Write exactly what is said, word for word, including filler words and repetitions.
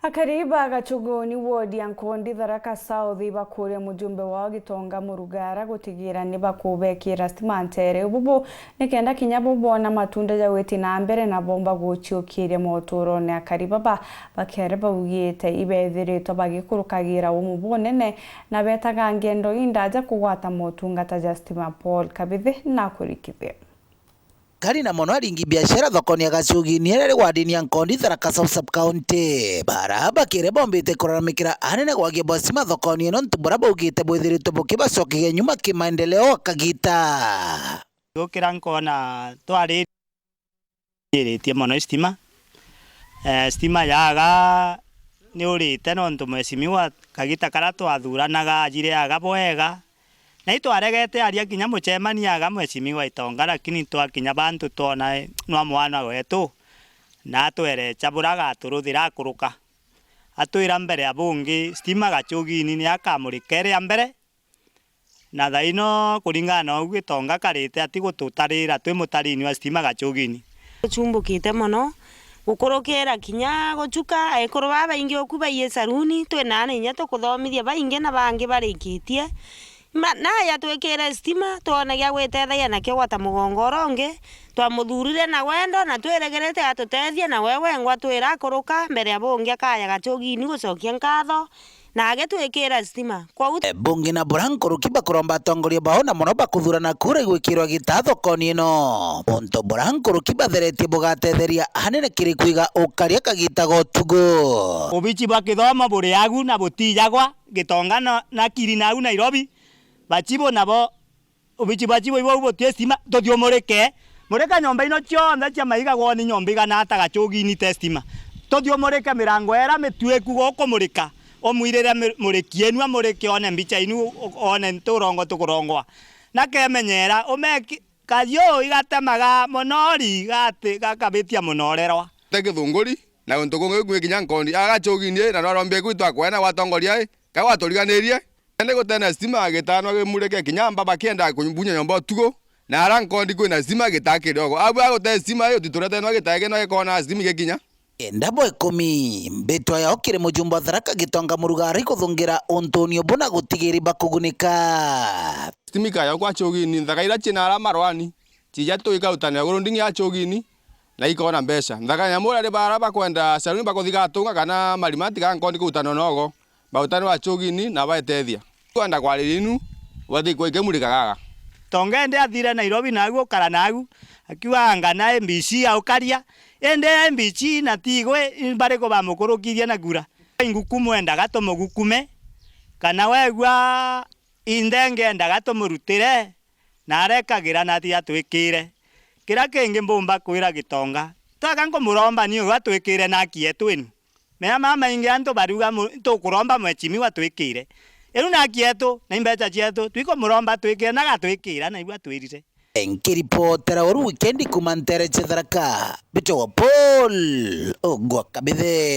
Akari ba Gachuguni ward ya Nkondi Tharaka South ibakuria mujumbe wao Gitonga Murugara gutigira ni bakubekira stima ntere ububu, nikenda kinya bo bona matunda ja gwiti na mbere na bomba guciukiria moturone. Akari baba bakere baugite ibethiritwe bagikurukagira umu bunene na betaga ngendo indaja kugwata motungata ja stima. Paul Kabithi nakurikithia. Kari na mono aringi biashara thokoni ya Gachugini iria iri wardini ya Nkondi Tharaka South Sub County. Bara bakire bombite kuraramikira anene gwagia bwa stima thokoni ino ntu bura baugite bwithiritwe bukibacokegia nyuma kimaendeleo kagita. Gukira nkona twari iritie mono stima. Eh, stima yaga ni urite nontu mheshimiwa kagita kara twathuranaga ajire aga bwega. Na itwaregete aria kinya mucemania aga mheshimiwa Itonga, lakini twakinya bantu twona, eh, nwa mwana wetu, na atwerecha bura agaturuthira akuruka. Atwira mbere ya bungi stima Gachugini ni akamurika iri ya mbere. Na thaino kuringana na ugu Gitonga karite ati gututarira twi mutarini wa stima Gachugini. Guchumbukite mono, gukurukira kinya guchuka. Ekuru babaingi uku baiyi saruni, twina ana inya tukuthomithia baingi na bangi barikitie. Ma-, naya twikire stima, twone gia gwitethagia nakio gwata mugongo uria ungi. Twamuthurire na wendo na twiregerete atutethie, na we wengwa twira akuruka mbere ya bungi akaya Gachugini gucokia nkatho. Na agitwikira stima. Kwou E, bungi na bura nkuruki bakuromba atongoria bao na mono bakuthurana kura igwikirwa gita thokoni ino. Untu bura nkuruki batheretie bugatetheria anene kiri kwiga ukaria kagita ga utugu. Ubichi bwa kithomo buri agu na butijagwa Gitonga na, na kiri na au Nairobi. Bachibu nabo Ubichi bwa chibo ibou buti stima, tuthiumurike. Murika nyomba ino cionthe cia maiga gwoni nyomba igana ata Gachugini te stima. Tuthiumurike mirango era mitwiku gukumurika. Umwirire mi-, muriki enu amurike one mbicha inu, u-, one nturongo tukurongwa. Na kemenyera, umeki-, kayu igatemaga mono ri gati gakabitia mono urerwa. Te kithunguri, na guntu kungi gwi kinya Nkondi. Agachugini, na rwarombie kwitu akwena gwatongoria i, ka gwaturiganirie. Indi gutena stima gitanwa gimurike kinya amba bakienda kubunya nyomba utugu, na ara Nkondi kwina stima gitaa kidogo. Abu agute stima iyo tituretenwa gitae kino gikona stima gikinya. Enda bwa ikumi, mbitwa yao kiri mujumba wa Tharaka Gitonga Murugari kuthungira untuni ubu na gutigiri bakugunika. Stima ikaya kwa Chugini, nthaka ira ciina ara marwani, cija tu ikautanira guru ndingi ya Chugini, na ikona mbeca. Nthaka nyamu uria ri bara bakwenda saluni bakuthi gatunga kana marima tiga Nkondi kuutanwa nogo. Bautani wa Chugini na baetethia. Kwenda kwariria inu, bathi kwa ikimurika gaga. Tonga indi athire Nairobi nagu ukara nagu, akiuga anga na M B C aukaria. Indi M B C na tigwe bariku bamukurukirie na kura. Ingukumu endaga tumugukume, kana wegua indenge endaga tumurutire, na arekagira na ati atwikire. Kiria kingi mbumba kwira Gitonga, twaka nkumuromba ni uyu atwikire na aki etu inu. Mea mamaingi antu bariuga mu-, tukuromba mheshimiwa twikire. Riu na aki etu, na imbecha cietu, twikumuromba twikire, na agatwikira, na iu atwirire. Nkiripotera uru wikendi kuuma ntere cia Tharaka, mbitagwa Paul Ogwa Kabithe.